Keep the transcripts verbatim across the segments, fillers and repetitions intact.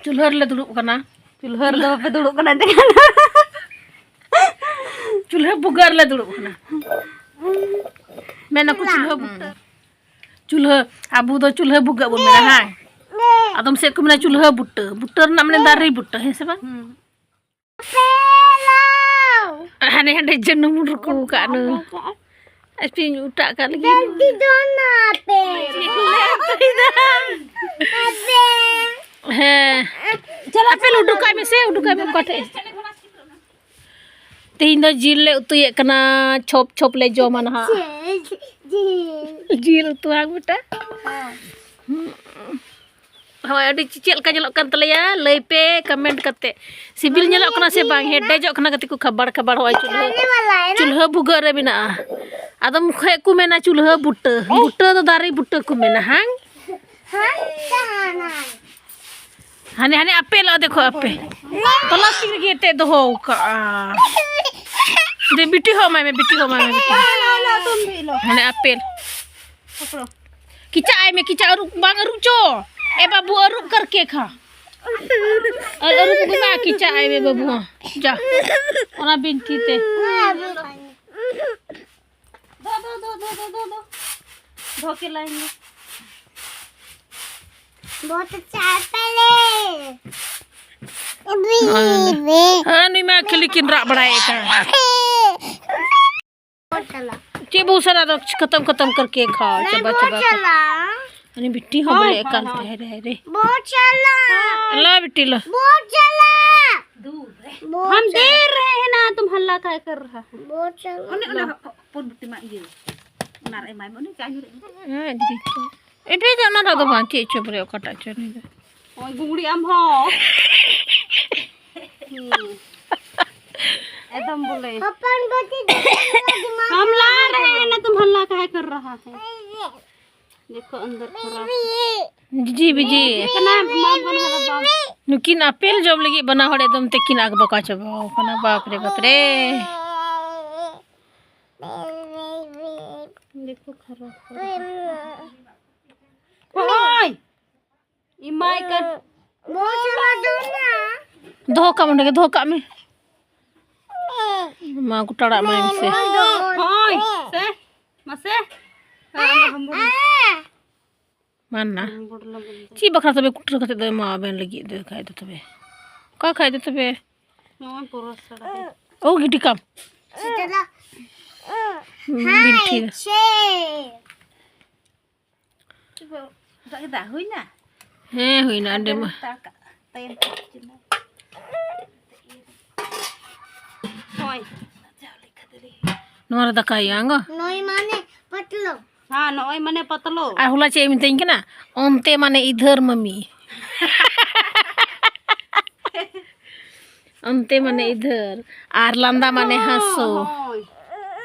ᱪᱩᱞᱦᱟᱹ ᱨᱮᱞᱮ ᱫᱩᱲᱩᱵ ᱠᱟᱱᱟ᱾ ᱪᱩᱞᱦᱟᱹ ᱨᱮᱫᱚ ᱵᱟᱯᱮ ᱫᱩᱲᱩᱵ ᱠᱟᱱᱟ ᱪᱮᱫ? ᱪᱩᱞᱦᱟᱹ ᱵᱷᱩᱜᱟᱹᱜ ᱨᱮᱞᱮ ᱫᱩᱲᱩᱵ ᱠᱟᱱᱟ᱾ ᱢᱮᱱᱟᱠᱚ ᱪᱩᱞᱦᱟᱹ ᱵᱩᱴᱟᱹ᱾ ᱪᱩᱞᱦᱟᱹ, ᱟᱵᱚ ᱫᱚ ᱪᱩᱞᱦᱟᱹ ᱵᱷᱩᱜᱟᱹᱜ ᱵᱚᱱ ᱢᱮᱱᱟ, ᱦᱟᱝ? ᱟᱫᱚᱢ ᱥᱮᱫ ᱠᱚ ᱢᱮᱱᱟ ᱪᱩᱞᱦᱟᱹ ᱵᱩᱴᱟᱹ᱾ ᱵᱩᱴᱟᱹ ᱨᱮᱱᱟᱜ ᱢᱟᱱᱮ ᱫᱟᱨᱮ ᱵᱩᱴᱟᱹ, ᱦᱮᱸ ᱥᱮ ᱵᱟᱝ? ᱦᱟᱸᱰᱮ ᱦᱟᱸᱰᱮ ᱡᱟᱹᱱᱩᱢ ᱩᱰᱩᱠ ᱟᱠᱟᱫ ᱱᱩᱭ᱾ ᱟᱹᱥᱯᱤᱧ ᱚᱴᱟᱜ ᱠᱟᱜ ᱞᱟᱹᱜᱤᱫ᱾ ᱦᱮᱸ᱾ ᱟᱯᱮ ᱩᱰᱩᱠᱟᱭ ᱢᱮᱥᱮ, ᱩᱰᱩᱠᱟᱭ ᱢᱮ ᱚᱠᱟ ᱴᱷᱮᱡ᱾ ᱛᱮᱦᱮᱧ ᱫᱚ ᱡᱤᱞ ᱞᱮ ᱩᱛᱩᱭᱮᱫ ᱠᱟᱱᱟ, ᱪᱷᱚᱯ ᱪᱷᱚᱯ ᱞᱮ ᱡᱚᱢᱟ ᱱᱟᱦᱟᱜ᱾ ᱡᱤᱞ ᱩᱛᱩ ᱦᱟᱸᱜ ᱵᱮᱴᱟ᱾ ᱦᱳᱭ, ᱟᱹᱰᱤ ᱪᱮᱫ ᱞᱮᱠᱟ ᱧᱮᱞᱚᱜ ᱠᱟᱱ ᱛᱟᱞᱮᱭᱟ? ᱞᱟᱹᱭ ᱯᱮ ᱠᱚᱢᱮᱱᱴ ᱠᱟᱛᱮ᱾ ᱥᱤᱵᱤᱞ ᱧᱮᱞᱚᱜ ᱠᱟᱱᱟ ᱥᱮ ᱵᱟᱝ? ᱦᱮᱰᱮᱡᱚᱜ ᱠᱟᱱᱟ ᱠᱟᱹᱴᱤᱡ ᱠᱚ ᱠᱷᱟᱵᱟᱲ ᱠᱷᱟᱵᱟᱲ᱾ ᱦᱚᱸᱜᱼᱚᱭ ᱪᱩᱞᱦᱟᱹ, ᱪᱩᱞᱦᱟᱹ ᱵᱷᱩᱜᱟᱹᱜ ᱨᱮ ᱢᱮᱱᱟᱜᱼᱟ᱾ ᱟᱫᱚᱢ ᱠᱷᱚᱡ ᱠᱚ ᱢᱮᱱᱟ ᱪᱩᱞᱦᱟᱹ ᱵᱩᱴᱟᱹ᱾ ᱵᱩᱴᱟᱹ ᱫᱚ ᱫᱟᱨᱮ ᱵᱩᱴᱟᱹ ᱠᱚ ᱢᱮᱱᱟ, ᱦᱟᱝ? ᱦᱟᱱᱮ, ᱦᱟᱱᱮ ᱟᱯᱮᱞ, ᱚ ᱫᱮᱠᱷᱚ ᱟᱯᱮᱞ᱾ ᱯᱞᱟᱥᱴᱤᱠ ᱨᱮᱜᱮ ᱮᱱᱛᱮᱫ ᱫᱚᱦᱚ ᱠᱟᱜᱼᱟ᱾ ᱫᱮ, ᱵᱤᱴᱤ ᱦᱚᱸ ᱮᱢᱟᱭ ᱢᱮ, ᱵᱤᱴᱤ ᱦᱚᱸ ᱮᱢᱟᱭ ᱢᱮ, ᱵᱤᱴᱤ᱾ ᱦᱟᱱᱮ ᱟᱯᱮᱞ᱾ ᱠᱮᱪᱟᱜ ᱟᱭ ᱢᱮ, ᱠᱮᱪᱟᱜ ᱟᱹᱨᱩᱵ, ᱵᱟᱝ ᱟᱹᱨᱩᱵ ᱪᱚ᱾ ᱮ ᱵᱟᱹᱵᱩ, ᱟᱹᱨᱩᱵ ᱠᱟᱨᱠᱮ ᱠᱷᱟ᱾ ᱟᱨ ᱟᱹᱨᱩᱵ ᱠᱚ ᱢᱟ, ᱠᱮᱪᱟᱜ ᱟᱭ ᱢᱮ ᱵᱟᱹᱵᱩ ᱦᱚᱸ᱾ ᱡᱟ᱾ ᱚᱱᱟ ᱵᱤᱱᱴᱷᱤ ᱛᱮ᱾ ᱫᱚ, ᱫᱚ, ᱫᱚ, ᱫᱚ, ᱫᱚ, ᱫᱚ, ᱫᱚ᱾ ᱫᱚ ᱠᱮᱞᱟᱭ ᱢᱮ᱾ बहुत अच्छा एप्पल है। अभी हाँ। वे। हाँ, नुई मा ᱠᱷᱟᱹᱞᱤ ᱠᱤᱱ ᱨᱟᱜ ᱵᱟᱲᱟᱭᱮᱫ ᱠᱟᱱ। बहुत चला। ᱪᱮᱫ ᱵᱚᱦᱩ ᱥᱟᱨᱟ ᱫᱚ ᱠᱷᱟᱛᱟᱢ ᱠᱷᱟᱛᱟᱢ ᱠᱟᱨᱠᱮ ᱠᱷᱟᱣ, ᱪᱟᱵᱟ ᱪᱟᱵᱟ ᱠᱟᱨ᱾ ᱟᱹᱱᱤ ᱵᱤᱴᱤ ᱦᱚᱸ ᱵᱚᱞᱮ ᱮᱠᱟᱞ ᱛᱮ, ᱦᱟᱭ ᱨᱮ, ᱦᱟᱭ ᱨᱮ᱾ ᱵᱚᱦᱩᱛ ᱪᱟᱞᱟ᱾ ᱟᱞᱟ ᱵᱤᱴᱤ ᱞᱟ᱾ ᱵᱚᱦᱩᱛ ᱪᱟᱞᱟ᱾ ᱵᱚᱦᱩᱛ ᱦᱟᱢ ᱪᱟᱞᱟ᱾ ᱫᱮᱨ ᱨᱮ ᱦᱮ ᱱᱟ, ᱛᱩᱢ ᱦᱟᱞᱞᱟ ᱠᱟᱦᱮ ᱠᱟᱨ ᱨᱟᱦᱟ ᱦᱮ? ᱵᱚᱦᱩᱛ ᱪᱟᱞᱟ᱾ ᱚᱱᱮ, ᱚᱱᱮ ᱦᱚᱯᱚᱱ ᱵᱤᱴᱤ ᱢᱟ ᱤᱭᱟᱹ, ᱚᱱᱟ ᱨᱮ ᱮᱢᱟᱭ ᱢᱮ, ᱚᱱᱮ ᱪᱟ ᱧᱩ ᱨᱮ᱾ ᱦᱮᱸ, ᱤᱫᱤ ᱠᱚ᱾ ᱮ, ᱵᱷᱮᱡᱟ, ᱚᱱᱟ ᱨᱮ ᱫᱚ ᱵᱟᱝ, ᱪᱮᱫ ᱪᱚ ᱵᱚᱞᱮ, ᱚᱠᱟᱴᱟᱜ ᱪᱚ ᱱᱩᱭ ᱫᱚ᱾ ᱳᱭ ᱜᱩᱜᱲᱤ ᱟᱢ ᱦᱚᱸ᱾ ᱦᱩᱸ᱾ ᱮᱠᱫᱚᱢ ᱵᱚᱞᱮ᱾ ᱦᱚᱯᱚᱱ ᱵᱤᱴᱤ ᱫᱚ ᱦᱟᱢᱞᱟ ᱨᱮ ᱦᱮ ᱱᱟ, ᱛᱩᱢ ᱦᱟᱞᱞᱟ ᱠᱟᱦᱮ ᱠᱟᱨ ᱨᱟᱦᱟ ᱦᱮ? ᱫᱮᱠᱷᱳ ᱟᱱᱫᱟᱨ ᱠᱷᱟᱨᱟᱯ᱾ ᱡᱤᱡᱤ ᱵᱤᱡᱤ᱾ ᱠᱟᱱᱟ, ᱢᱟᱢ ᱠᱟᱱᱟ, ᱵᱟᱢ᱾ ᱱᱩᱠᱤᱱ ᱟᱯᱮᱞ ᱡᱚᱢ ᱞᱟᱹᱜᱤᱫ ᱵᱟᱱᱟ ᱦᱚᱲ ᱮᱠᱫᱚᱢ ᱛᱮᱠᱤᱱ ᱟᱠᱵᱟᱠᱟ ᱪᱟᱵᱟᱣ ᱠᱟᱱᱟ᱾ ᱵᱟᱯ ᱨᱮ, ᱵᱟᱯ ᱨᱮ᱾ ᱫᱮᱠᱷᱳ ᱠᱷᱟᱨᱟᱯ, ᱠᱷᱟᱨᱟᱯ᱾ ᱳᱭ! ᱤᱢᱟᱭ ᱠᱟᱱ᱾ ᱵᱚᱞ ᱪᱟᱵᱟ ᱫᱚ ᱱᱟ᱾ ᱫᱚᱦᱚ ᱠᱟᱜ ᱢᱮ ᱚᱸᱰᱮ ᱜᱮ, ᱫᱚᱦᱚ ᱠᱟᱜ ᱢᱮ᱾ ᱢᱟ ᱜᱚᱴᱟᱲᱟᱜ ᱢᱟᱭ ᱢᱮᱥᱮ᱾ ᱦᱳᱭ, ᱥᱮ, ᱢᱟᱥᱮ᱾ ᱢᱟᱱᱱᱟ᱾ ᱪᱮᱫ ᱵᱟᱠᱷᱨᱟ ᱛᱚᱵᱮ ᱠᱩᱴᱨᱟᱹ ᱠᱟᱛᱮ ᱫᱚ ᱮᱢᱟᱣᱟᱵᱮᱱ ᱞᱟᱹᱜᱤᱫ ᱫᱚ ᱠᱷᱟᱡ ᱫᱚ ᱛᱚᱵᱮ? ᱚᱠᱟ ᱠᱷᱟᱡ ᱫᱚ ᱛᱚᱵᱮ? ᱱᱚᱜᱼᱚᱭ ᱯᱩᱨᱟᱹ ᱥᱟᱲᱟ᱾ ᱳ, ᱜᱤᱰᱤ ᱠᱟᱢ᱾ ᱥᱮᱴᱮᱞᱟ᱾ ᱵᱤᱱᱴᱷᱤ᱾ ᱦᱟᱭ, ᱪᱮ᱾ ᱫᱟᱜ ᱜᱮ ᱫᱟᱜ ᱦᱩᱭᱱᱟ? ᱦᱮᱸ, ᱦᱩᱭᱱᱟ, ᱟᱹᱰᱤ ᱢᱟ᱾ ᱛᱟᱭᱚᱢ ᱛᱮ ᱪᱚᱸᱫᱟ᱾ ᱦᱳᱭ᱾ ᱱᱚᱣᱟ ᱨᱮ ᱫᱟᱠᱟ ᱦᱩᱭᱩᱜᱼᱟ, ᱟᱸᱜᱚ? ᱱᱚᱭ ᱢᱟᱱᱮ ᱯᱟᱛᱞᱚ᱾ ᱦᱮᱸ, ᱱᱚᱜᱼᱚᱭ ᱢᱟᱱᱮ ᱯᱟᱛᱞᱚ᱾ ᱟᱨ ᱦᱚᱞᱟ ᱪᱮᱫ ᱮ ᱢᱮᱛᱟᱹᱧ ᱠᱟᱱᱟ? ᱚᱱᱛᱮ ᱢᱟᱱᱮ ᱤᱫᱷᱟᱹᱨ ᱢᱟᱹᱢᱤ᱾ ᱚᱱᱛᱮ ᱢᱟᱱᱮ ᱤᱫᱷᱟᱹᱨ᱾ ᱟᱨ ᱞᱟᱸᱫᱟ ᱢᱟᱱᱮ ᱦᱟᱸᱥᱳ᱾ ᱦᱳᱭ᱾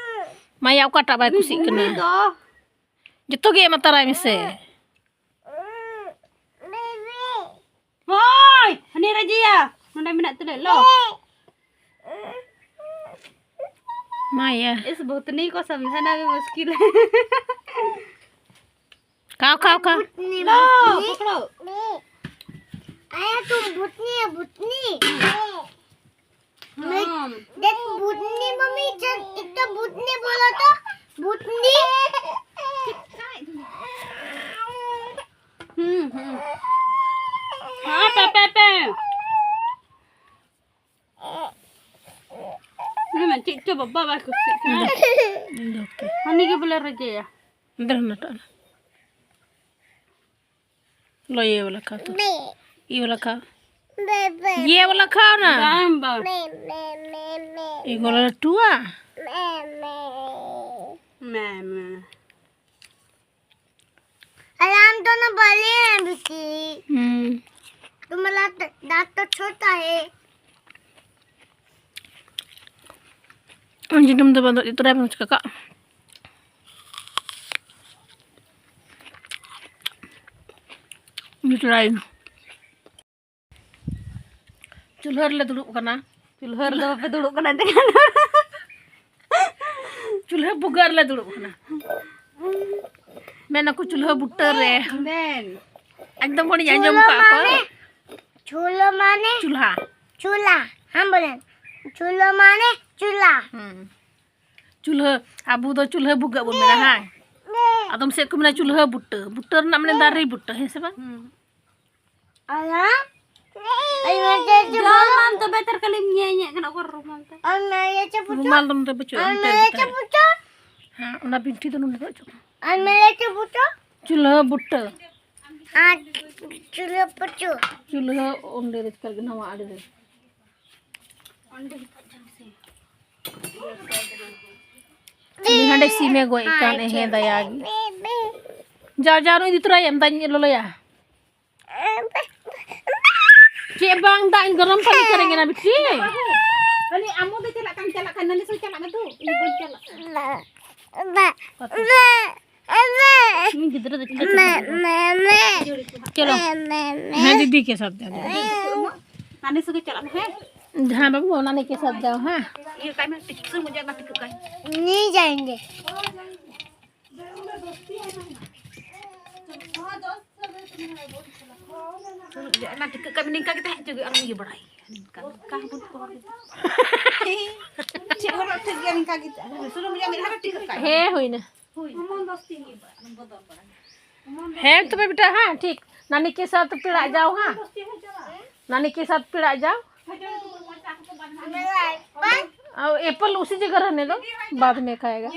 ᱢᱟᱭᱟ ᱚᱠᱟᱴᱟᱜ ᱵᱟᱭ ᱠᱩᱥᱤᱜ ᱠᱟᱱᱟ? ᱩᱱᱤ ᱫᱚ ᱡᱚᱛᱚ ᱜᱮ ᱮᱢ ᱟᱛᱟᱨᱟᱭ ᱢᱮᱥᱮ᱾ ᱦᱳᱭ, ᱦᱟᱹᱱᱤ ᱨᱟᱡᱤᱭᱟ, ᱱᱚᱰᱮ ᱢᱮᱱᱟᱜ ᱛᱩᱞᱩᱡ, ᱞᱚ᱾ ᱢᱟᱭᱟ᱾ इस भूतनी को समझाना भी मुश्किल है। खाओ, खाओ, खाओ। भूतनी, लो, भूतनी। पकड़ो। आया तुम भूतनी है, भूतनी। मैं, हाँ। देख, भूतनी मम्मी, चल, एक तो भूतनी बोलो तो, भूतनी। हम्म, हम्म। हाँ, पे, पे, पे। ᱦᱮᱸ, ᱪᱮᱫ ᱪᱚ ᱵᱟᱵᱟ ᱵᱟᱭ ᱠᱩᱥᱤᱜ ᱠᱟᱱᱟ᱾ ᱤᱧ ᱫᱚ ᱦᱟᱯᱮ᱾ ᱦᱟᱹᱱᱤ ᱜᱮ ᱵᱚᱞᱮ ᱨᱮᱡᱮᱭᱟ᱾ ᱫᱮ ᱦᱟᱱᱟᱴᱟᱜ ᱨᱮ᱾ ᱞᱚ, ᱤᱭᱟᱹ ᱵᱟᱞᱟ ᱠᱷᱟᱣ ᱛᱚ᱾ ᱤᱭᱟᱹ ᱵᱟᱞᱟ ᱠᱷᱟᱣ᱾ ᱤᱭᱟᱹ ᱵᱟᱞᱟ ᱠᱷᱟᱣ ᱱᱟ᱾ ᱵᱟᱝ, ᱵᱟᱝ᱾ ᱤᱭᱟᱹ ᱜᱚᱞᱟ ᱞᱟᱹᱴᱩᱣᱟ᱾ ᱢᱮ, ᱢᱮ᱾ ᱟᱨ ᱟᱢ ᱫᱚ ᱱᱟ ᱵᱟᱞᱮ ᱵᱤᱴᱤ᱾ ᱦᱩᱸ᱾ तुम्हारा दांत तो छोटा है। ᱩᱱ ᱡᱤᱱᱤᱢ ᱫᱚ ᱵᱟᱝ ᱫᱚ ᱤᱛᱨᱟ ᱵᱟᱝ ᱪᱤᱠᱟ ᱠᱟᱜ᱾ ᱤᱛᱨᱟᱭ᱾ ᱪᱩᱞᱦᱟᱹ ᱨᱮᱞᱮ ᱫᱩᱲᱩᱵ ᱠᱟᱱᱟ᱾ ᱪᱩᱞᱦᱟᱹ ᱨᱮᱫᱚ ᱵᱟᱯᱮ ᱫᱩᱲᱩᱵ ᱠᱟᱱᱟ, ᱮᱱᱛᱮ ᱠᱷᱟᱱ᱾ ᱪᱩᱞᱦᱟᱹ ᱵᱩᱜᱟᱹ ᱨᱮᱞᱮ ᱫᱩᱲᱩᱵ ᱠᱟᱱᱟ᱾ ᱢᱮᱱᱟᱠᱚ ᱪᱩᱞᱦᱟᱹ ᱵᱩᱴᱟᱹ ᱨᱮ᱾ ᱢᱮᱱ᱾ ᱮᱠᱫᱚᱢ ᱦᱚᱲᱤᱧ ᱟᱸᱡᱚᱢ ᱪᱩᱞᱦᱟᱹ ᱠᱟᱜ ᱠᱚᱣᱟ᱾ ᱢᱟᱱᱮ ᱪᱩᱞᱦᱟ᱾ ᱪᱩᱞᱦᱟ᱾ ᱦᱮᱸ ᱵᱚᱞᱮ, ᱪᱩᱞᱦᱟ ᱢᱟᱱᱮ ᱪᱩᱞᱦᱟ᱾ ᱦᱩᱸ᱾ ᱪᱩᱞᱦᱟᱹ, ᱟᱵᱚ ᱫᱚ ᱪᱩᱞᱦᱟᱹ ᱵᱷᱩᱜᱟᱹᱜ ᱵᱚᱱ ᱢᱮᱱᱟ, ᱦᱮᱸ? ᱟᱫᱚᱢ ᱥᱮᱫ ᱠᱚ ᱢᱮᱱᱟ ᱪᱩᱞᱦᱟᱹ ᱵᱩᱴᱟᱹ᱾ ᱵᱩᱴᱟᱹ ᱨᱮᱱᱟᱜ ᱢᱟᱱᱮ ᱫᱟᱨᱮ ᱵᱩᱴᱟᱹ, ᱦᱮᱸ ᱥᱮ ᱵᱟᱝ? ᱦᱩᱸ᱾ ᱟᱨ ᱟᱭ ᱢᱟ ᱪᱮ ᱪᱮ ᱵᱩᱴᱟᱹ? ᱡᱚᱢᱟᱢ ᱛᱚᱵᱮ ᱛᱟᱨ ᱠᱷᱟᱹᱞᱤᱢ ᱧᱮ ᱧᱮ ᱠᱟᱱᱟ, ᱚᱠᱟ ᱨᱩᱢᱟᱞ ᱛᱮ? ᱟᱨ ᱢᱟ ᱪᱮ ᱪᱮ ᱵᱩᱴᱟᱹ? ᱨᱩᱢᱟᱞ ᱫᱚ ᱱᱚᱛᱮ ᱵᱟᱹᱪᱩᱜᱼᱟ, ᱟᱨ ᱚᱱᱛᱮ ᱢᱟ ᱨᱮ ᱪᱮ ᱪᱮ ᱛᱟᱦᱮᱸ᱾ ᱵᱩᱴᱟᱹ? ᱦᱮᱸ, ᱚᱱᱟ ᱵᱤᱱᱴᱷᱤ ᱫᱚ ᱱᱚᱰᱮ ᱫᱚ ᱚᱪᱚᱜ ᱢᱮ᱾ ᱟᱨ ᱢᱟ ᱪᱮ ᱪᱮ ᱵᱩᱴᱟᱹ? ᱪᱩᱞᱦᱟᱹ ᱵᱩᱴᱟᱹ᱾ ᱟᱨ ᱪᱩᱞᱦᱟᱹ ᱵᱩᱴᱟᱹ᱾ ᱪᱩᱞᱦᱟᱹ ᱚᱸᱰᱮ ᱨᱮ ᱪᱤᱠᱟᱹ ᱞᱟᱹᱜᱤᱫ ᱱᱟᱣᱟ ᱟᱲᱮ ᱨᱮ᱾ ᱩᱱᱤ ᱦᱟᱸᱰᱮ ᱥᱤᱢᱮ ᱜᱚᱡ ᱠᱟᱱ, ᱮᱦᱮ ᱫᱟᱭᱟ ᱜᱮ᱾ ᱡᱟᱣ ᱡᱟᱣ ᱤᱫᱤ ᱛᱚᱨᱟᱭᱮᱢ, ᱫᱟᱜ ᱤᱧ ᱞᱚᱞᱚᱭᱟ᱾ ᱪᱮᱫ ᱵᱟᱝ, ᱫᱟᱜ ᱤᱧ ᱜᱚᱨᱚᱢ ᱯᱟᱹᱱᱤ ᱠᱚᱨᱮ ᱜᱮ ᱱᱟ ᱵᱤᱴᱤ᱾ ᱟᱢ ᱫᱚ ᱪᱟᱞᱟᱜ ᱠᱟᱱ, ᱪᱟᱞᱟᱜ ᱠᱟᱱ, ᱱᱟᱹᱱᱤ ᱥᱩᱨ ᱪᱟᱞᱟᱜ ᱢᱮ ᱛᱚ, ᱤᱧ ᱵᱟᱹᱧ ᱪᱟᱞᱟᱜ᱾ ᱤᱧ ᱜᱤᱫᱽᱨᱟᱹ ᱫᱚ ᱪᱮᱫ ᱞᱮᱠᱟ ᱢᱮ, ᱢᱮ, ᱢᱮ᱾ ᱪᱚᱞᱚ᱾ ᱢᱮ, ᱢᱮ, ᱢᱮ᱾ ᱦᱮᱸ, ᱫᱤᱫᱤ ᱠᱮ ᱥᱟᱛᱷ ᱡᱟᱣ᱾ ᱱᱟᱹᱱᱤ ᱥᱚᱸᱜᱮ ᱪᱟᱞᱟᱜ ᱢᱮ, ᱦᱮᱸ? ᱦᱮᱸ, ᱵᱟᱹᱵᱩ, ᱱᱟᱹᱱᱤ ᱠᱮ ᱥᱟᱛᱷ ᱡᱟᱣ, ᱦᱮᱸ? ᱤᱭᱟᱹ ᱠᱟᱭ ᱢᱮ, ᱴᱤᱠᱥᱩ ᱢᱩᱡᱷᱮ ᱱᱟ ᱴᱤᱠᱩ ᱠᱟᱭ᱾ ᱱᱤ ᱡᱟᱭᱮᱸᱜᱮ᱾ ᱚᱱᱟ ᱴᱤᱠᱟᱹᱜ ᱠᱟᱜ ᱢᱮ, ᱱᱤᱝᱠᱟ ᱜᱮ ᱛᱟᱦᱮᱸ ᱦᱚᱪᱚ ᱜᱮ, ᱟᱞᱚᱢ ᱤᱭᱟᱹ ᱵᱟᱲᱟᱭ᱾ ᱱᱤᱝᱠᱟ, ᱱᱤᱝᱠᱟ ᱦᱚᱸ ᱵᱟᱹᱱᱩᱜ ᱠᱚᱣᱟ ᱦᱚᱲ ᱫᱚ᱾ ᱪᱮᱫ ᱦᱚᱸ ᱵᱟᱝ, ᱴᱷᱤᱠ ᱜᱮᱭᱟ, ᱱᱤᱝᱠᱟ ᱜᱮ᱾ ᱥᱩᱱᱩᱢ ᱨᱮᱭᱟᱜ ᱢᱮᱫᱦᱟ ᱨᱮ ᱴᱤᱠᱟᱹᱜ ᱠᱟᱜ ᱢᱮ᱾ ᱦᱮᱸ, ᱦᱩᱭᱱᱟ᱾ ᱦᱮᱸ, ᱛᱚᱵᱮ ᱵᱮᱴᱟ, ᱦᱮᱸ, ᱴᱷᱤᱠ᱾ ᱱᱟᱹᱱᱤ ᱠᱮ ᱥᱟᱛᱷ ᱯᱮᱲᱟ ᱡᱟᱣ, ᱦᱮᱸ᱾ ᱱᱟᱹᱱᱤ ᱠᱮ ᱥᱟᱛᱷ ᱯᱮᱲᱟ ᱡᱟᱣ। और एप्पल उसी जगह रहने दो, बाद में खाएगा।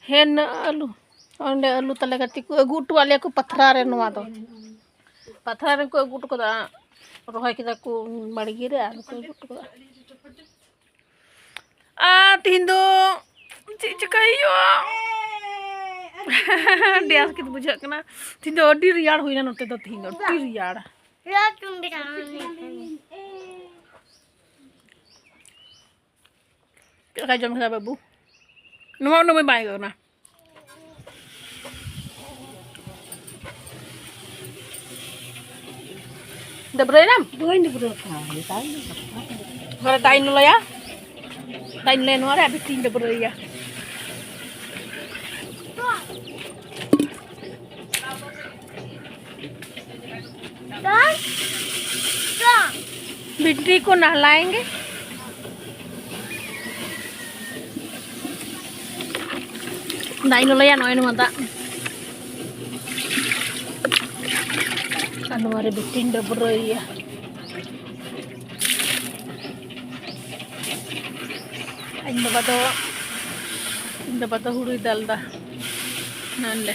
ᱦᱮᱸ, ᱟᱹᱞᱩ, ᱚᱸᱰᱮ ᱟᱹᱞᱩ ᱛᱟᱞᱮ ᱜᱟᱛᱮ ᱠᱚ ᱟᱹᱜᱩ ᱦᱚᱴᱚᱣᱟᱜ ᱞᱮᱭᱟ ᱠᱚ ᱯᱟᱛᱷᱨᱟ ᱨᱮ᱾ ᱱᱚᱣᱟ ᱫᱚ ᱯᱟᱛᱷᱨᱟ ᱨᱮ ᱠᱚ ᱟᱹᱜᱩ ᱦᱚᱴᱚ ᱠᱟᱫᱟ, ᱨᱚᱦᱚᱭ ᱠᱮᱫᱟ ᱠᱚ ᱵᱟᱲᱜᱮ ᱨᱮ ᱟᱨ ᱠᱚ ᱟᱹᱜᱩ ᱦᱚᱴᱚ ᱠᱟᱫᱟ᱾ ᱟᱨ ᱛᱤᱦᱤᱧ ᱫᱚ ᱪᱮᱫ ᱪᱤᱠᱟᱹᱭ ᱦᱩᱭᱩᱜᱼᱟ? ᱟᱹᱰᱤ ᱟᱥᱠᱮᱛ ᱵᱩᱡᱷᱟᱹᱜ ᱠᱟᱱᱟ᱾ ᱛᱤᱦᱤᱧ ᱫᱚ ᱟᱹᱰᱤ ᱨᱮᱭᱟᱲ ᱦᱩᱭᱱᱟ ᱱᱚᱛᱮ ᱫᱚ, ᱛᱤᱦᱤᱧ ᱫᱚ ᱟᱹᱰᱤ ᱨᱮᱭᱟᱲ᱾ ᱪᱮᱫ ᱞᱮᱠᱟᱭ ᱡᱚᱢ ᱠᱮᱫᱟ ᱵᱟᱹᱵᱩ? ᱱᱚᱣᱟ ᱩᱱᱟᱹᱜ ᱢᱚᱡᱽ ᱵᱟᱝ ᱟᱹᱭᱠᱟᱹᱜ ᱠᱟᱱᱟ᱾ ᱰᱟᱹᱵᱽᱨᱟᱹᱭᱮᱱᱟᱢ? ᱵᱟᱹᱧ ᱰᱟᱹᱵᱽᱨᱟᱹ ᱟᱠᱟᱱᱟ, ᱢᱮᱛᱟᱭ ᱢᱮ᱾ ᱱᱚᱰᱮ ᱫᱟᱜ ᱤᱧ ᱞᱚᱞᱚᱭᱟ, ᱫᱟᱜ ᱤᱧ ᱞᱚᱞᱚᱭᱟ, ᱱᱚᱣᱟ ᱨᱮ ᱟᱨ ᱵᱷᱤᱛᱤᱨ ᱤᱧ ᱰᱟᱹᱵᱽᱨᱟᱹᱭᱟ᱾ बिट्टी को नहलाएंगे। ᱫᱟᱜ ᱤᱧ ᱞᱚᱞᱚᱭᱟ, ᱱᱚᱜᱼᱚᱭ ᱱᱚᱣᱟ ᱫᱟᱜ᱾ ᱟᱨ ᱱᱚᱣᱟ ᱨᱮ ᱵᱤᱴᱤᱧ ᱰᱟᱹᱵᱽᱨᱟᱹᱭᱮᱭᱟ᱾ ᱤᱧ ᱵᱟᱵᱟ ᱫᱚ, ᱤᱧ ᱵᱟᱵᱟ ᱫᱚ ᱦᱩᱲᱩᱭ ᱫᱟᱞ ᱫᱟ᱾ ᱱᱚᱸᱰᱮ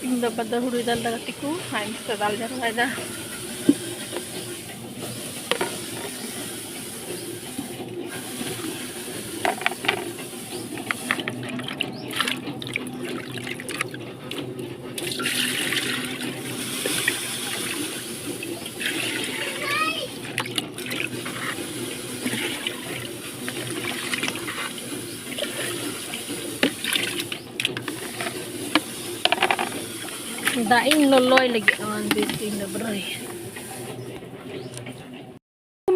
ᱤᱧ ᱵᱟᱵᱟ ᱫᱚ ᱦᱩᱲᱩᱭ ᱫᱟᱞ ᱫᱟ, ᱜᱟᱛᱮ ᱠᱚ, ᱟᱨ ᱤᱧ ᱫᱚ ᱫᱟᱞ ᱡᱟᱣᱨᱟᱭ ᱫᱟ᱾ ᱫᱟᱜ ᱤᱧ ᱞᱚᱞᱚᱭ ᱞᱟᱹᱜᱤᱫ, ᱱᱚᱣᱟ ᱵᱮᱥ ᱤᱧ ᱰᱟᱹᱵᱽᱨᱟᱹᱭᱟ᱾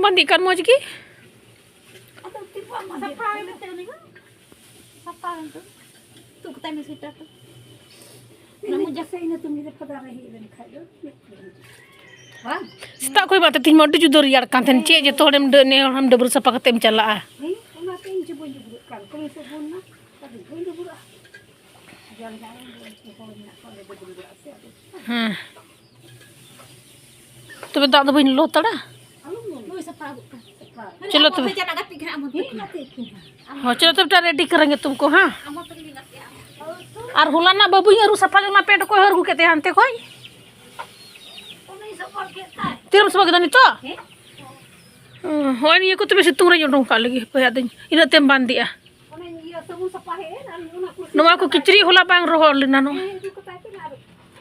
ᱵᱟᱸᱫᱮᱜ ᱠᱟᱱ ᱢᱚᱡᱽ ᱜᱮ᱾ ᱟᱫᱚ ᱛᱤᱨᱯᱚᱞ ᱢᱟ ᱥᱟᱯᱲᱟᱣ ᱮᱱᱟ ᱛᱮ ᱩᱱᱤ ᱦᱚᱸ᱾ ᱥᱟᱯᱲᱟᱣ ᱮᱱ ᱛᱮ᱾ ᱛᱩᱫ ᱠᱟᱛᱟᱭ ᱢᱮ ᱥᱩᱭᱮᱴᱟᱨ ᱠᱚ᱾ ᱤᱱᱟᱹ ᱢᱚᱡᱟ ᱥᱮ ᱤᱱᱟᱹ ᱛᱩᱢᱤ ᱫᱚ ᱯᱷᱟᱫᱟ ᱨᱮ ᱦᱮᱡ ᱞᱮᱱ ᱠᱷᱟᱡ ᱫᱚ᱾ ᱵᱟᱝ? ᱥᱮᱛᱟᱜ ᱠᱷᱚᱱ ᱢᱟ ᱛᱮᱦᱮᱧ ᱢᱟ ᱟᱹᱰᱤ ᱡᱩᱫᱟᱹ ᱨᱮᱭᱟᱲ ᱠᱟᱱ ᱛᱟᱦᱮᱱ᱾ ᱪᱮᱫ ᱡᱚᱛᱚ ᱦᱚᱲᱮᱢ ᱰᱟᱹ-, ᱱᱮ ᱦᱚᱲ ᱦᱚᱸᱢ ᱰᱟᱹᱵᱽᱨᱟᱹ ᱥᱟᱯᱷᱟ ᱠᱟᱛᱮᱢ ᱪᱟᱞᱟᱜᱼᱟ? ᱦᱮᱸ, ᱚᱱᱟᱛᱮ ᱤᱧ ᱪᱮ ᱵᱟᱹᱧ ᱰᱟᱹᱵᱽᱨᱟᱹᱜ ᱠᱟᱱ᱾ ᱠᱟᱹᱢᱤ ᱥᱮᱫ ᱵᱚᱱ ᱱᱟ, ᱟᱫᱚ ᱵᱟᱹᱧ ᱰᱟᱹᱵᱽᱨᱟᱹᱜᱼᱟ᱾ ᱡᱟᱞ ᱡᱟᱞ ᱦᱚᱲ ᱢᱮᱱᱟᱜ ᱠᱚᱣᱟ, ᱟᱞᱮ ᱫᱚ ᱰᱟᱹᱵᱽᱨᱟᱹᱜᱼᱟ ᱥᱮ ᱟᱫᱚ᱾ ᱦᱮᱸ᱾ ᱛᱚᱵᱮ ᱫᱟᱜ ᱫᱚ ᱵᱟᱹᱧ ᱞᱚ ᱦᱟᱛᱟᱲᱟ? ᱱᱩᱭ ᱥᱟᱯᱷᱟ ᱟᱹᱜᱩᱜ ᱠᱟᱱ᱾ ᱪᱚᱞᱚ ᱛᱚᱵᱮ᱾ ᱦᱚᱸ, ᱪᱚᱞᱚ ᱛᱚᱵᱮ, ᱴᱟ ᱨᱮᱰᱤ ᱠᱟᱨᱮᱸᱜᱮ ᱛᱩᱢᱠᱚ, ᱦᱮᱸ? ᱟᱨ ᱦᱚᱞᱟᱱᱟᱜ ᱵᱟᱹᱵᱩᱧ ᱟᱹᱨᱩ ᱥᱟᱯᱷᱟ ᱞᱮᱱᱟ, ᱯᱮᱱᱴ ᱚᱠᱚᱭ ᱦᱚᱸ ᱟᱹᱨᱩ ᱠᱮᱫ ᱛᱟᱭᱟ ᱦᱟᱱᱛᱮ ᱠᱷᱚᱡ? ᱛᱤᱨᱮᱢ ᱥᱟᱯᱷᱟ ᱠᱮᱫᱟ ᱱᱤᱛᱚᱜ? ᱦᱮᱸ᱾ ᱦᱚᱸ, ᱦᱚᱸᱜᱼᱚᱭ ᱱᱤᱭᱟᱹ ᱠᱚ ᱛᱚᱵᱮ ᱥᱤᱛᱩᱝ ᱨᱮᱧ ᱩᱰᱩᱝ ᱠᱟᱜ ᱞᱟᱹᱜᱤᱫ, ᱦᱟᱯᱮ ᱟᱫᱚᱧ, ᱤᱱᱟᱹᱜ ᱛᱮᱢ ᱵᱟᱸᱫᱮᱜᱼᱟ᱾ ᱚᱱᱮ ᱤᱭᱟᱹ ᱥᱟᱵᱚᱱ ᱥᱟᱯᱷᱟ ᱦᱮᱡ ᱮᱱ, ᱟᱨ ᱚᱱᱟ ᱠᱚ ᱱᱚᱣᱟ ᱠᱚ ᱠᱤᱪᱨᱤᱡ ᱦᱚᱞᱟ ᱵᱟᱝ ᱨᱚᱦᱚᱲ ᱞᱮᱱᱟ ᱱᱚᱣᱟ᱾ ᱦᱮᱸ, ᱤᱫᱤ ᱠᱟᱛᱮ ᱟᱨ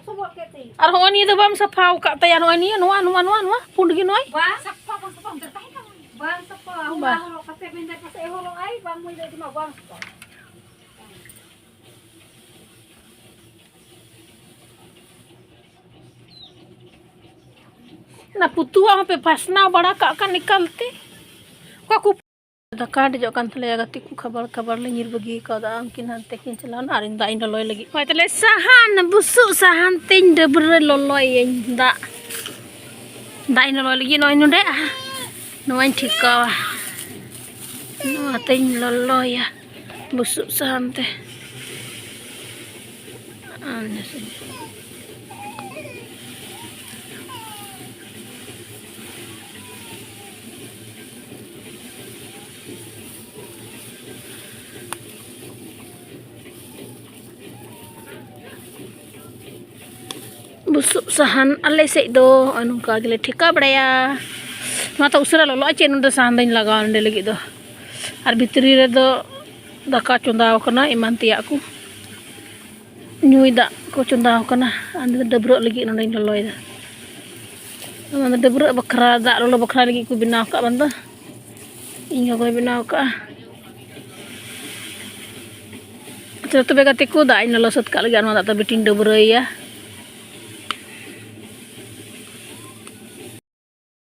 ᱥᱚᱵᱚᱫ ᱠᱮᱫ ᱛᱤᱧ᱾ ᱟᱨ ᱦᱚᱸᱜᱼᱚᱭ ᱱᱤᱭᱟᱹ ᱫᱚ ᱵᱟᱢ ᱥᱟᱯᱷᱟ ᱟᱠᱟᱫ ᱛᱟᱭᱟ, ᱱᱚᱜᱼᱚᱭ ᱱᱤᱭᱟᱹ, ᱱᱚᱣᱟ, ᱱᱚᱣᱟ, ᱱᱚᱣᱟ, ᱱᱚᱣᱟ, ᱯᱩᱸᱰ ᱜᱮ ᱱᱚᱜᱼᱚᱭ᱾ ᱵᱟᱝ ᱥᱟᱯᱷᱟ, ᱵᱟᱝ ᱥᱟᱯᱷᱟ, ᱚᱱᱛᱮ ᱨᱮ ᱛᱟᱦᱮᱸ ᱠᱟᱱᱟ᱾ ᱵᱟᱝ ᱥᱟᱯᱷᱟ, ᱦᱚᱞᱟ ᱵᱟᱝ᱾ ᱦᱚᱨᱚᱜ ᱠᱟᱛᱮ ᱢᱮᱱᱫᱟᱭ ᱯᱟᱥᱮᱡ ᱦᱚᱨᱚᱜ ᱟᱭ, ᱵᱟᱝ ᱢᱟᱹᱭ ᱫᱚ ᱟᱹᱰᱤ ᱢᱟ ᱵᱟᱝ ᱥᱟᱯᱷᱟ᱾ ᱚᱱᱟ ᱯᱩᱛᱩᱣᱟᱜ ᱦᱚᱸᱯᱮ ᱯᱟᱥᱱᱟᱣ ᱵᱟᱲᱟ ᱠᱟᱜ ᱠᱟᱱ ᱮᱠᱟᱞ ᱛᱮ? ᱚᱠᱟ ᱠᱚ ᱫᱟᱠᱟ ᱦᱮᱰᱮᱡᱚᱜ ᱠᱟᱱ ᱛᱟᱞᱮᱭᱟ, ᱜᱟᱛᱮ ᱠᱚ ᱠᱷᱟᱵᱟᱨ ᱠᱷᱟᱵᱟᱨ ᱞᱮ ᱧᱤᱨ ᱵᱟᱹᱜᱤ ᱠᱟᱣᱫᱟ᱾ ᱩᱱᱠᱤᱱ ᱦᱟᱱᱛᱮ ᱠᱤᱱ ᱪᱟᱞᱟᱣᱱᱟ ᱟᱨ ᱤᱧ ᱫᱟᱜ ᱤᱧ ᱞᱚᱞᱚᱭ ᱞᱟᱹᱜᱤᱫ᱾ ᱦᱳᱭ ᱛᱟᱦᱞᱮ ᱥᱟᱦᱟᱱ, ᱵᱩᱥᱩᱵ ᱥᱟᱦᱟᱱ ᱛᱤᱧ ᱰᱟᱹᱵᱽᱨᱟᱹ ᱞᱚᱞᱚᱭᱟᱹᱧ᱾ ᱫᱟᱜ, ᱫᱟᱜ ᱤᱧ ᱞᱚᱞᱚᱭ ᱞᱟᱹᱜᱤᱫ ᱱᱚᱜᱼᱚᱭ ᱱᱚᱰᱮ᱾ ᱱᱚᱣᱟᱧ ᱴᱷᱮᱠᱟᱣᱟ, ᱱᱚᱣᱟ ᱛᱤᱧ ᱞᱚᱞᱚᱭᱟ ᱵᱩᱥᱩᱵ ᱥᱟᱦᱟᱱ ᱛᱮ᱾ ᱵᱩᱥᱩᱵ ᱥᱟᱦᱟᱱ ᱟᱞᱮ ᱥᱮᱫ ᱫᱚ ᱱᱚᱜᱼᱚᱭ ᱱᱚᱝᱠᱟ ᱜᱮᱞᱮ ᱴᱷᱮᱠᱟ ᱵᱟᱲᱟᱭᱟ᱾ ᱱᱚᱣᱟ ᱛᱚ ᱩᱥᱟᱹᱨᱟ ᱞᱚᱞᱚᱜᱼᱟ, ᱪᱮᱫ ᱱᱚᱰᱮ ᱥᱟᱦᱟᱱ ᱫᱚᱧ ᱞᱟᱜᱟᱣᱟ ᱱᱚᱰᱮ ᱞᱟᱹᱜᱤᱫ ᱫᱚ᱾ ᱟᱨ ᱵᱷᱤᱛᱨᱤ ᱨᱮᱫᱚ ᱫᱟᱠᱟ ᱪᱚᱸᱫᱟᱣ ᱠᱟᱱᱟ, ᱮᱢᱟᱱ ᱛᱮᱭᱟᱜ ᱠᱚ ᱧᱩᱭ ᱫᱟᱜ ᱠᱚ ᱪᱚᱸᱫᱟᱣ ᱠᱟᱱᱟ᱾ ᱟᱨ ᱱᱚᱰᱮ ᱰᱟᱹᱵᱽᱨᱟᱹᱜ ᱞᱟᱹᱜᱤᱫ ᱱᱚᱰᱮᱧ ᱞᱚᱞᱚᱭᱮᱫᱟ᱾ ᱚᱱᱟ ᱫᱚ ᱰᱟᱹᱵᱽᱨᱟᱹᱜ ᱵᱟᱠᱷᱨᱟ, ᱫᱟᱜ ᱞᱚᱞᱚ ᱵᱟᱠᱷᱨᱟ ᱞᱟᱹᱜᱤᱫ ᱠᱚ ᱵᱮᱱᱟᱣ ᱠᱟᱜ ᱵᱟᱝ ᱫᱚ᱾ ᱤᱧ ᱜᱚᱜᱚᱭ ᱵᱮᱱᱟᱣ ᱠᱟᱜᱼᱟ᱾ ᱟᱪᱪᱷᱟ, ᱛᱚᱵᱮ ᱜᱟᱛᱮ ᱠᱚ, ᱫᱟᱜ ᱤᱧ ᱞᱚᱞᱚ ᱥᱟᱹᱛ ᱠᱟᱜ ᱞᱟᱹᱜᱤᱫ, ᱟᱨ ᱱᱚᱣᱟ ᱫᱟᱜ ᱛᱮ ᱵᱤᱴᱤᱧ ᱰᱟᱹᱵᱽᱨᱟᱹᱭᱮᱭᱟ᱾